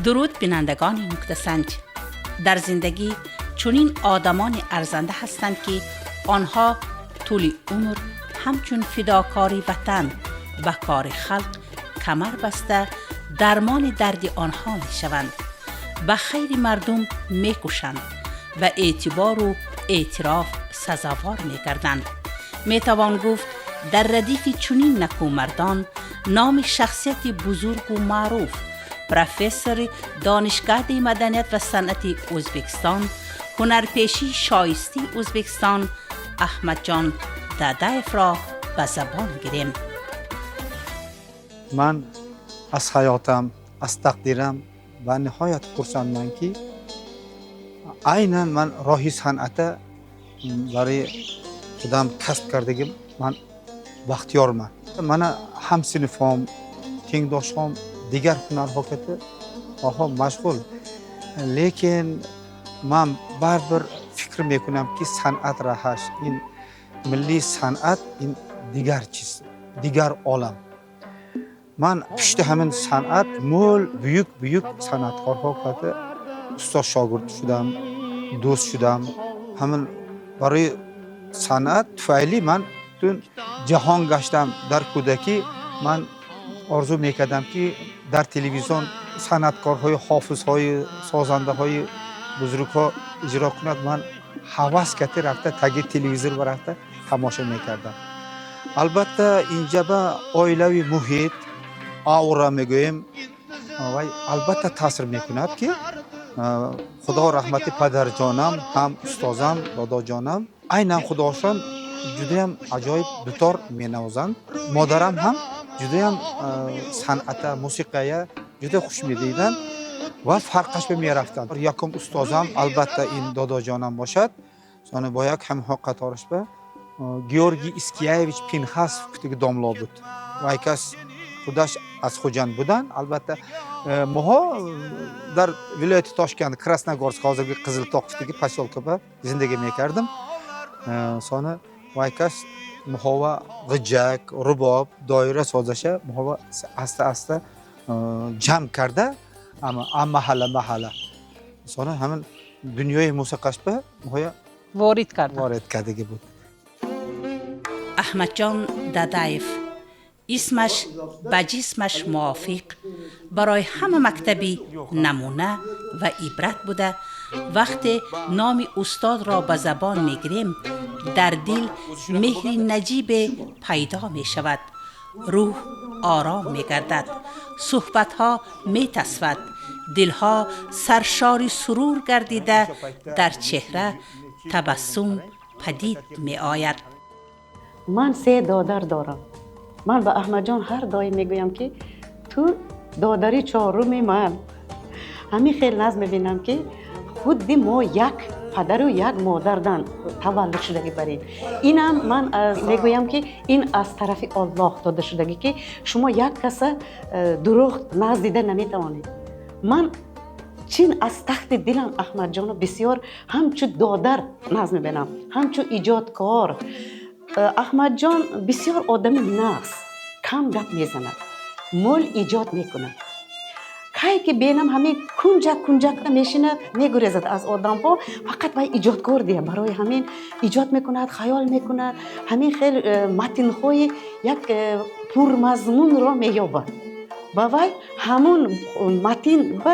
Дуруд, бинандагони Нуктасанҷ. Дар зиндагӣ чунин одамони арзанда ҳастанд, ки онҳо тӯли умр ҳамчун фидокори ватан ба кори халқ камар баста, дармони дарди онҳо мешаванд, ба хайри мардум мекӯшанд, ба эътибору эътироф сазовор мегарданд. Метавон гуфт, дар радифи чунин накӯмардон номи шахсияти бузургу маъруф, профессори Донишкадаи маданият ва санъати Ӯзбекистон, ҳунарпешии шоистаи Ӯзбекистон Аҳмадҷон Дадаевро ба забон гирем. Ман аз ҳаётам, аз тақдирам ба ниҳоят хурсандман, ки айнан ман роҳи санъата барои худам касб кардагим. Ман бахтиёрман. Мана ҳамсинфом, тengдошҳом дигар ҳунарҳо кати онҳо машғул, лекин ман барибир фикр мекунам, ки санъат раҳаш ин миллий санъат, ин дигар чиз, дигар олам. Ман пушти ҳамин санъат мӯл буюк буюк санъаткорҳо кати устоз шогирд шудам, дӯст шудам. Ҳамин барои санъат туфайли ман бутун ҷаҳон гаштам. Дар кӯдакӣ ман орзу мекардам, ки дар телевизион санъаткорҳои, ҳофизҳои, созандаҳои бузургҳо иҷро кунад. Ман ҳавас кати рафта, таги телевизор рафта тамошо мекардам. Албатта, инҷа ба оилавӣ муҳит, аура мегӯем, вай албатта таъсир мекунад, ки худо раҳмати падарҷонам ҳам устозам, додоҷонам айнан худошон judayam ajoyib dutor menavozанд. Модарам ҳам judayam санъата, мусиқая juda xush медиданд ва фарқаш ба мерафтанд. Якум устозам, албатта, ин додоҷонам бошад. Сони бо як ҳамҳо қаторашба Георгий Искияевич Пинхасов кутиги домло буд. Вай кас худаш аз Хуҷанд буданд. Албатта, моҳо дар вилояти Тошканд, Красногорск, ҳозирги Қизилтоқ кутиги посёлкаба зиндагӣ мекардим. Сони вай кас муҳова ғиҷак, рубоб, доира созаша муҳова аста аста ҷамъ карда, маҳалла маҳалла, сони ҳамин дунёи мусиқашба муҳоя ворид кард. Ворид кардагӣ буд. Аҳмадҷон Дадаев исмаш ба ҷисмаш мувофиқ, барои ҳама мактаби намуна ва ибрат буда, вақте номи устодро ба забон мегирем, дар дил меҳри наҷибе пайдо мешавад, рӯҳ ором мегардад, суҳбатҳо метасфад, дилҳо саршори сурур гардида, дар чеҳра табассум падид меояд. Ман се додар дорам. Ман ба Аҳмадҷон ҳар доим мегӯям, ки ту додари чоруми ман. Ҳамин хел назм мебинам, ки худди мо як падару як модардан таваллуд шудагӣ барин. Инам ман мегӯям, ки ин аз тарафи Оллоҳ дода шудагӣ, ки шумо як каса дурӯғ нағз дида наметавонед. Ман чин аз тахти дилам Аҳмадҷонро бисёр ҳамчу додар нағз мебинам, ҳамчу иҷодкор. Аҳмадҷон бисёр одами нағз, кам гап мезанад, мӯл иҷод мекунад. Кай ки бенам, ҳамин кунҷак кунҷак мешинад, мегурезад аз одамҳо, фақат вай иҷодкор дия. Барои ҳамин иҷод мекунад, хаёл мекунад, ҳамин хел матнҳои як пурмазмунро меёбад ба вай ҳамун матин ба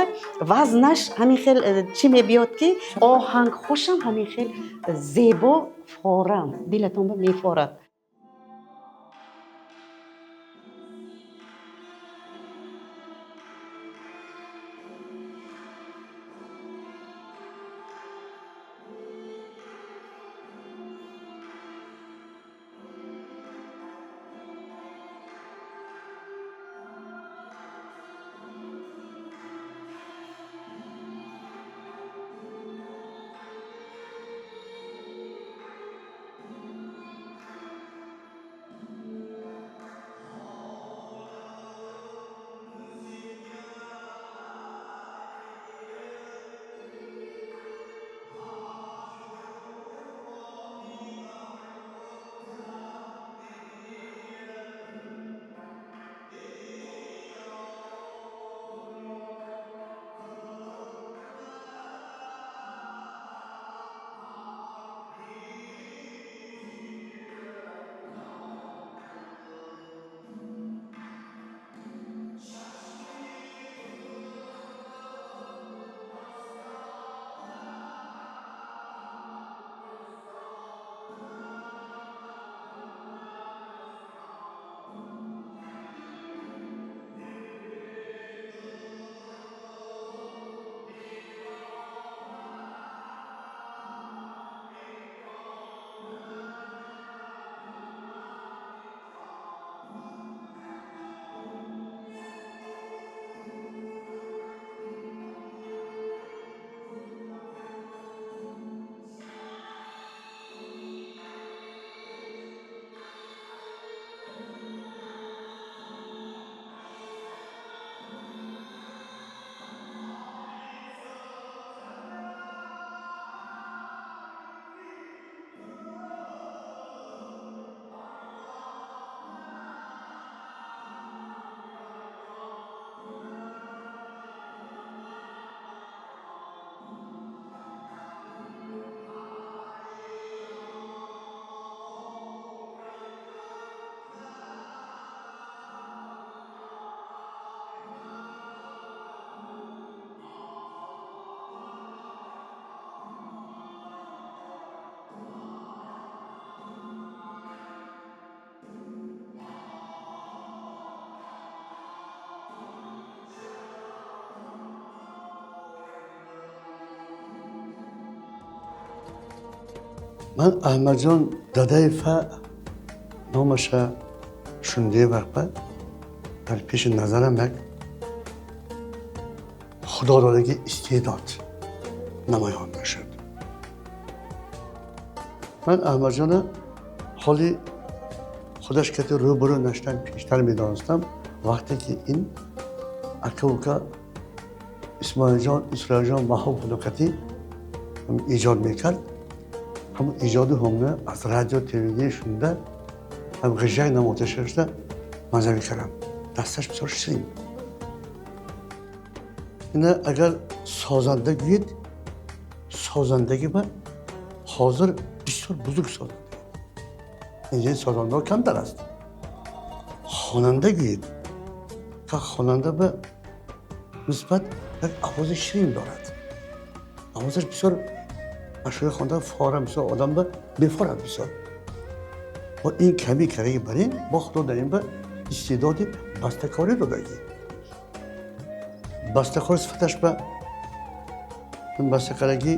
вазнаш ҳамин хел чӣ мебиёд, ки оҳангхошам ҳамин хел зебо, форам дилатон ба мефорад. Ман Аҳмадҷон Дадаева номаша шунидае вақт дар пеши назарам як худододагӣ истеъдод намоён мешуд. Ман Аҳмадҷона ҳоли худаш кати рӯбарӯ нашудам, пештар медонистам, вақте ки ин ака ука Исмоилҷон, Исроилҷон Ваҳобовкати эҷод мекард. Ҳамн эҷоди ҳомна аз радио, телевидение шунида, ҳам ғижак намота шуда маза мекардам. Дасташ бисёр ширин. Ина агар созанда гӯед, созандагӣ ба ҳозир бисёр бузург созанда, инҷа созандаҳо камтар аст. Хонанда гӯед, хонанда ба нисбат як овози ширин дорад. Овозаш бисёр машҳури хонда фора, бисёр одам ба мефорад бисёр. Бо ин ками караги бар ин бо худо дар ин ба истеъдоди бастакорӣ додагӣ. Бастакор сифаташ ба бастакарагӣ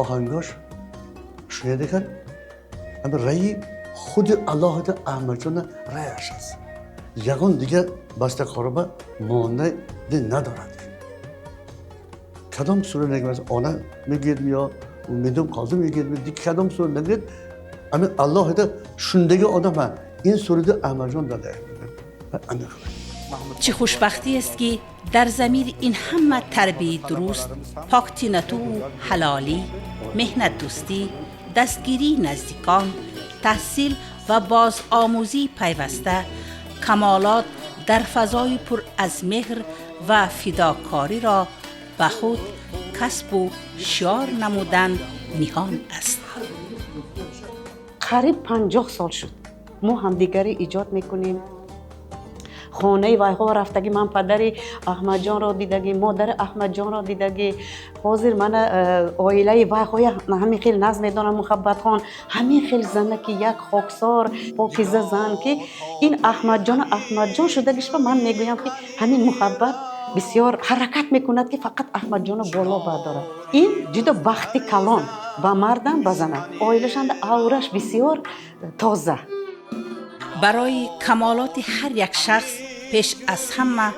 оҳангош шунида кард. Ами раи худи алоҳида Аҳмадҷона раяш аст. Ягон дигар бастакороба монанди надорад. Кадом сура нагӯяд, она мегӯяд ё Умедум Қозӣ мегӯяд, кадом сура нагӯяд, ами алоҳида шунидаги одам ин суруди Аҳмадҷон Дадаев. Чӣ хушбахтӣ аст, ки дар замири ин ҳама тарбияи дуруст, поктинату ҳалолӣ, меҳнатдӯстӣ, дастгирии наздикон, таҳсил ва бозомӯзии пайваста, камолот дар фазои пур аз меҳр ва фидокориро ба худ касбу шиёр намудан ниҳон аст. Қариб 50 сол шуд, мо ҳамдигарӣ иҷод мекунем. Хонаи вайҳо рафтагӣ, ман падари Аҳмадҷонро дидагӣ, модари Аҳмадҷонро дидагӣ. Ҳозир мана оилаи вайҳоя ҳамин хел назм медонам. Муҳаббатхон ҳамин хел зана, ки як хоксор, покиза зан, ки ин Аҳмадҷона Аҳмадҷон шудагишба, ман мегӯям, ки ҳамин Муҳаббат бисёр ҳаракат мекунад, ки фақат Аҳмадҷонро боло бардорад. Ин ҷудо бахти калон ба мардам, ба занам. Оилашанда аураш бисёр тоза. Барои камолоти ҳар як шахс пеш аз ҳама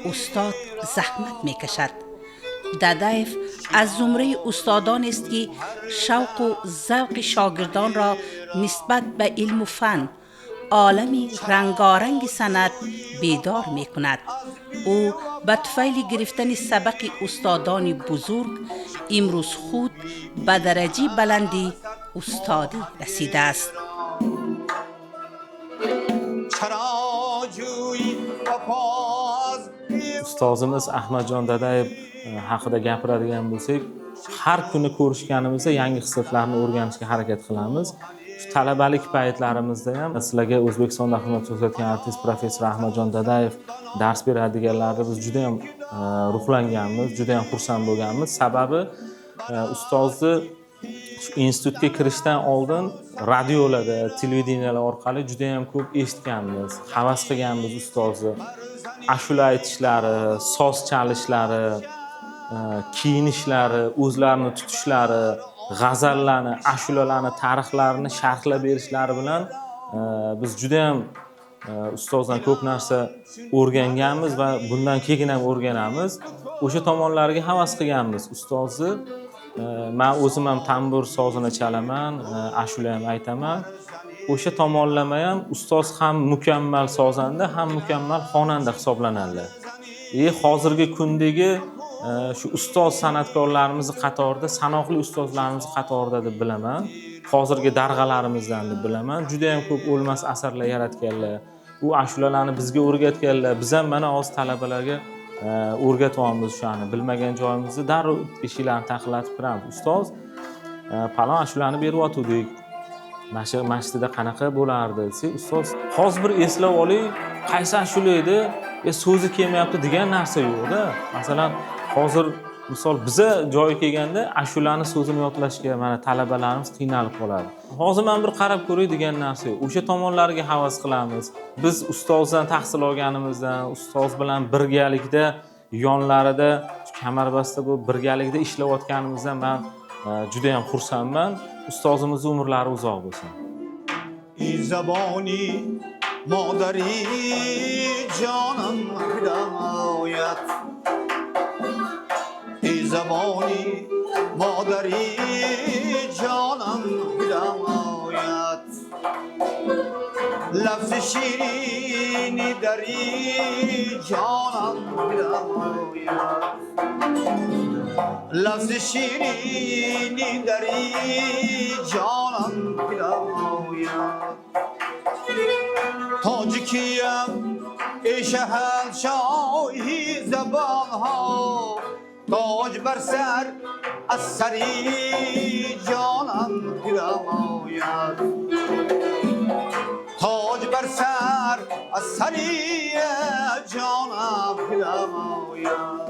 устод заҳмат мекашад. Дадаев аз зумраи устодонест, ки шавқу завқи шогирдонро нисбат ба илму фан, олами рангоранги санъат бедор мекунад. Ӯ ба туфайли гирифтани сабақи устодони бузург имрӯз худ ба дараҷаи баланди устодӣ расидааст. Ustozimiz Ahmadjon Dadayev haqida gapiradigan bo'lsak, har kuni ko'rishganimizda yangi xislatlarni o'rganishga harakat qilamiz. Shu talabalik paytlarimizda ham sizlarga O'zbekistonda xizmat ko'rsatgan artist professor Ahmadjon Dadayev dars beradiganlarida biz juda ham ruhlanganmiz, juda ham xursand bo'lganmiz. Sababi ustozni shu institutga kirishdan oldin radiolarda, televideniyalar orqali juda ham ko'p eshitganmiz, havas qilganmiz ustozni ashula aytishlari, soz chalishlari, kiyinishlari, o'zlarini tutishlari, g'azallarni, ashulalarni tarixlarini sharhlab berishlari bilan biz juda ham ustozdan ko'p narsa o'rganganmiz va bundan keyin ham o'rganamiz. O'sha tomonlariga havas qilganmiz ustozni. Man o'zim ham tambur sozini chalaman, ashula ham aytaman. O'sha tomonlama ham ustoz ham mukammal sozanda, ham mukammal xonanda hisoblanadilar. Hozirgi kundagi shu ustoz san'atkorlarimizni qatorida, sanoqli ustozlarimiz qatorida deb bilaman. Hozirgi darg'alarimizdan deb bilaman. Juda ham ko'p o'lmas asarlar yaratganlar, u ashulalarni bizga o'rgatganlar. Biz ham mana hozir talabalarga o'rgatyapmiz o'shani. Bilmagan joyimizni darrov eshiklarni taqillatib kiramiz. Ustoz, palon ashulani beryotgandik. Mana shu masjidda qanaqa bo'lardi desak, ustoz hozir bir eslab oling, qaysi ashula edi, so'zi kelmayapti degan narsa yo'qda. Masalan, hozir misol biza joyi kelganda ashulani so'zini yodlashga mana talabalarimiz qiynalib qoladi. Hozir man bir qarab ko'ray degan narsa yo'q. O'sha tomonlarga havas qilamiz. Biz ustozdan tahsil olganimizdan, ustoz bilan birgalikda yonlarida kamarbasta bo'lib birgalikda ishlayotganimizdan man Juda ham xursandman. Ustozimiz umrlari uzoq bo'lsin. Ey zaboni modari jonim hidoyat, ey zaboni modari jonim hidoyat, lafzi shirini dari jonim hidoyat, lafzi shirini dari jonim hidoyat. Tojikiyam ey shahanshohi zabonho, toj bar sar az sari jonim hidoyat, toj bar sar az sari jonim hidoyat.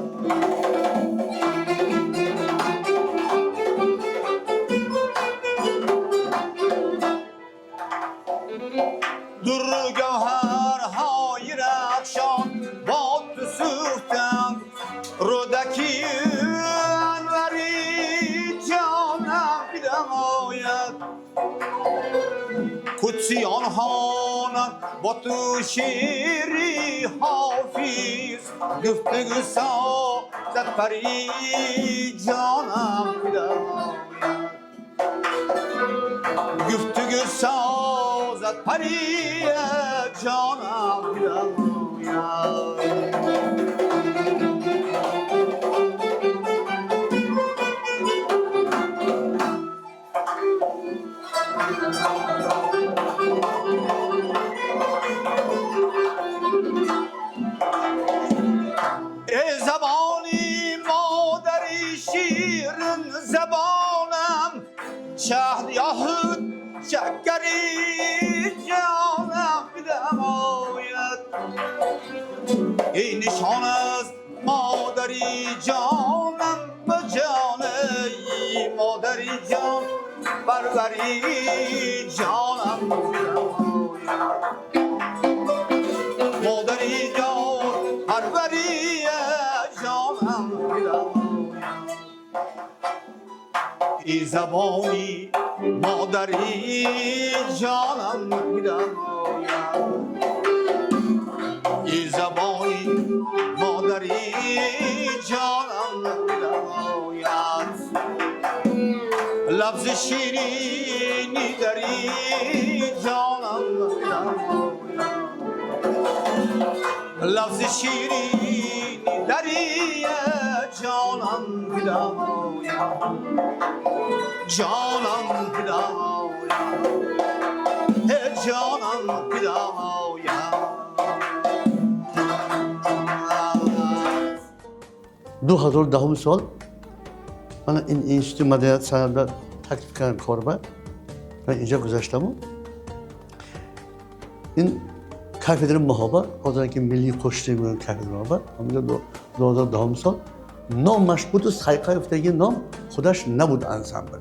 در گوهرهای رخشان با تو سوختم، رودکی انوری جانم بیدماید، قدسی آنها با تو شیری حافظ، گفتگو سازد پری جانم بیدماید، گفتگو سازد پری جانم بیدماید. ای زبانی مادری شیرین زبانم، شهد یاهود شکری جانم بیدماید، ای نشان از مادری جانم به جان، ای مادری جان پروری جانم بیدماید، مادری جان پروری جانم بیدماید. ای زبانی مادری جانم بیدماید، ای زبانی مادری جانم بیدماید، لفظ شیرینی دری جانم بیدماید، لفظ شیرینی دری جانم بیدماید، جانم بیدماید، جانم بیدماید. 2010 сол мана ин институти маданият санъатда таклиф кардам корба, ман инҷо гузаштаму ин кафедраи муҳоба, ҳозир ки миллии қӯшчӣ мегӯянд кафедраи муҳоба, ҳаминҷо 2010 сол номаш буду сайқал ёфтаги ном худаш набуд ансамбл.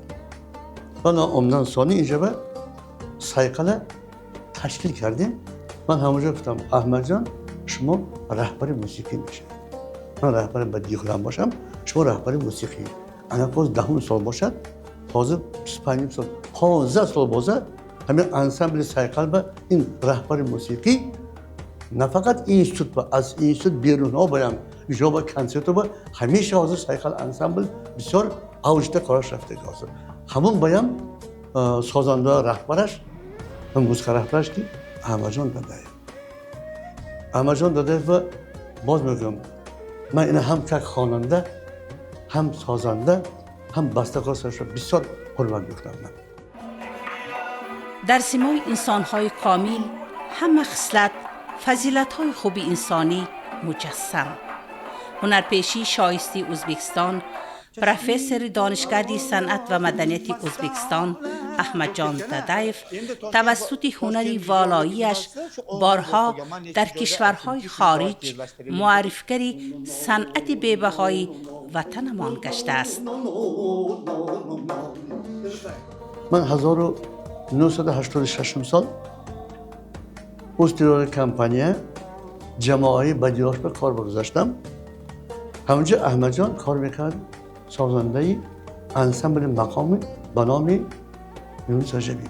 Ман омдан сони инҷо ба сайқала ташкил кардем. Ман ҳамонҷо гуфтам Аҳмадҷон, шумо раҳбари мусиқӣ мешавед, ман раҳбари бадии худам бошам, шумо раҳбари мусиқӣ. Ана боз 10 сол бошад, ҳозир 25 сол, 15 сол боза ҳамин ансамбли сайқал ба ин раҳбари мусиқӣ на фақат институт ба, аз институт берунҳо баям иҷро ба консертҳо ба ҳамеша ҳозир сайқал ансамбл бисёр авҷда кораш рафтаги ҳозир. Ҳамон баям созанда раҳбараш ва мусиқа раҳбараш ки Аҳмадҷон Дадаев. Аҳмадҷон Дадаев ва боз мегӯям, ман ина ҳам как хонанда, ҳам созанда, ҳам бастакор бисёр ҳурмат мекунам. Ман дар симои инсонҳои комил ҳама хислат, фазилатҳои хуби инсонӣ муҷассам. Ҳунарпешии шоистии Ӯзбекистон, профессори донишкадаи санъат ва маданияти Ӯзбекистон Аҳмадҷон Дадаев тавассути ҳунари волоияш борҳо дар кишварҳои хориҷ муаррифгари санъати бебаҳои ватанамон гаштааст. Ман 1986 сол Ӯзтирори компания ҷамоаи бадиёш ба кор бигузаштам. Ҳамонҷо Аҳмадҷон кор мекард созандаи ансамбли мақоми ба номи Юнус Раҷабӣ.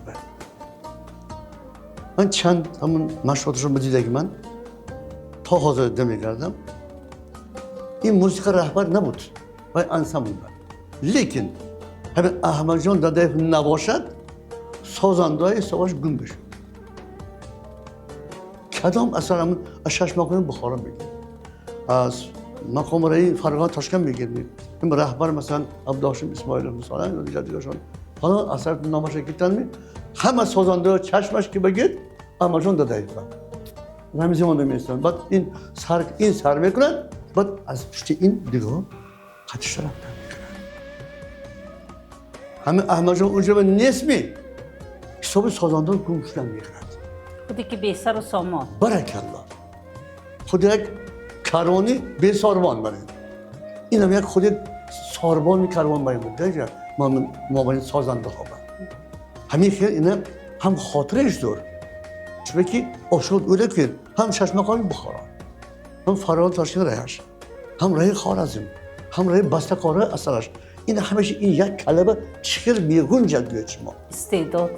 Ман чанд ҳамун машғулоташро дидаги, ман то ҳозир дида мекардам. Ин мусиқа раҳбар набуд, вай ансамбл буд, лекин ҳамин Аҳмадҷон Дадаев набошад, созандаҳои ҳисобаш гум мешуд. Кадом асар, ҳамун аз шаш мақоми Бухоро мегирд, аз мақоми раи Фарғона, Тошканд мегирд. Ин раҳбар, масалан, Абдуҳошим Исмоилов, мисолан, ё дигар дигаршон, ҳоло асар номаша гирифтан, ҳама созандаҳо чашмаш ки бигирд, Аҳмадҷон Дадаев ҳамин замон меистанд. Баъд ин сар, ин сар мекунад, баъд аз пушти ин дигаҳо қатишта рафтан мекунад. Ҳамин Аҳмадҷон унҷа нестми, ҳисоби созандаҳо гум шудан мекунад. Худе ки бесару сомон. Баракалло, худ як карвони бесорбон баред, инам як худи сорбони карвон баред буд мобайни созандаҳо. Ҳамин хел ина ҳам хотираш зур, чунки ошод ӯда ки ҳам шашмақоми Бухоро, ҳам Фарғона, Тошкент раяш, ҳам раи Хоразм, ҳам раи бастакори асараш, ин ҳамаша ин як калима чӣ хел мегунҷад, гӯяд шумо. Истеъдод.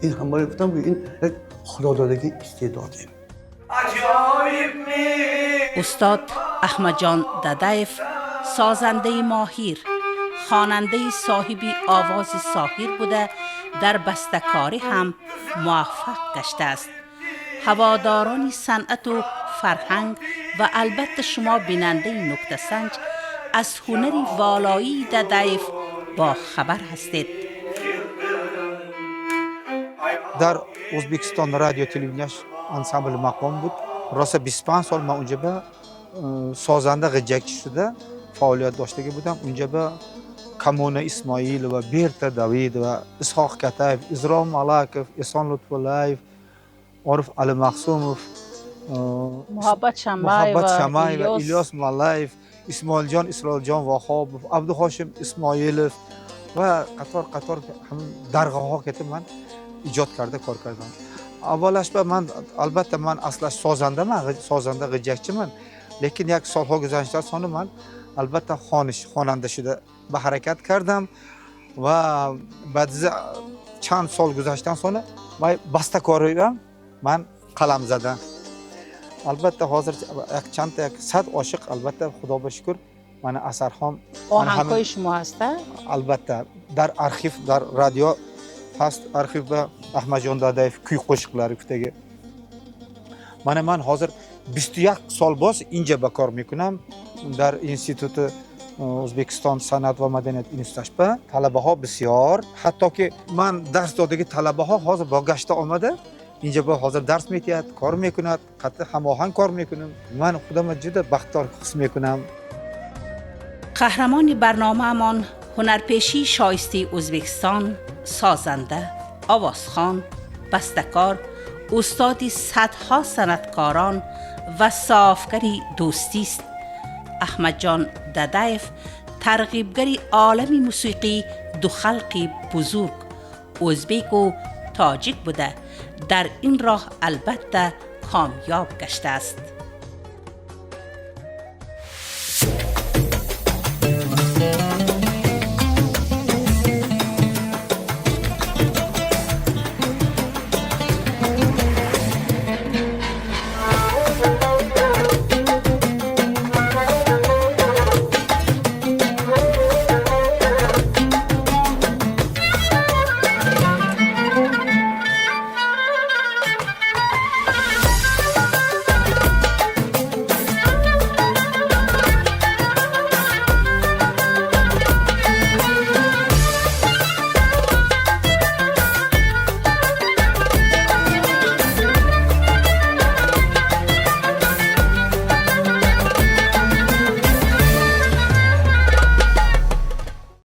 Ин ҳамаро гуфтам, ин як худододагӣ истеъдод. Устод Аҳмадҷон Дадаев созандаи моҳир, хонандаи соҳиби овози соҳир буда, дар бастакорӣ ҳам муваффақ гаштааст. Ҳаводорони санъату фарҳанг ва албатта шумо, бинандаи нуктасанҷ, аз ҳунари волоии Дадаев бохабар ҳастед. Дар O'zbekiston radio televideniyаш ансамбли мақом буд. Rosa 25 сол ман унҷа ба созанда, g'ijjakchi шуда фаъолият доштагӣ будам. Унҷа ба Камона Исмоилова, Берта Давидова, Исҳоқ Катаев, Изром Малаков, Эҳсон Лутфуллаев, Ориф Alimahsumov, Муҳаббат Шамаева. Муҳаббат Шамаева, Илёс Маллаев, Исмоилҷон, Исроилҷон Ваҳобов, Абдуҳошим Исмоилов ва қатор қатор ҳамин даргоҳҳо кетib ман ijod карда кор кардам. Аввалаш ба ман, албатта, ман аслаш созандаman, созанда, g'ijjakchiman, lekin як солҳо гузаштан сони ман албатта хониш, хонанда шуда ба ҳаракат кардам ва баъди чанд сол гузаштан сони вай бастакориам ман қалам задам. Албатта, ҳозир як чандта, як сад ошиқ, албатта, худо ба шукр, мана асарҳом. Оҳангҳои шумо ҳаста? Албатта, дар архив, дар радио ҳаст, архив ба Аҳмадҷон Дадаев куй qo'shiqlari гуфтаги. Мана ман ҳозир 21 сол боз инҷа ба кор мекунам, дар институти O'zbekiston san'at va madaniyat institutida. Talabaho bisyor, hattoki man dars dodagi talabaho hozir gashta omada инҷа ба ҳозир дарс метиҳад, кор мекунад, қатъи ҳамоҳанг кор мекунам. Ман худамро juda baxtdor his мекунам. Қаҳрамони барномаамон ҳунарпешии шоистаи Ӯзбекистон, созанда, овозхон, бастакор, устоди садҳо санъаткорон ва софгари дӯстист. Аҳмадҷон Дадаев тарғибгари олами мусиқии ду халқи бузург, ӯзбеку тоҷик буда, дар ин роҳ албатта комёб гаштааст.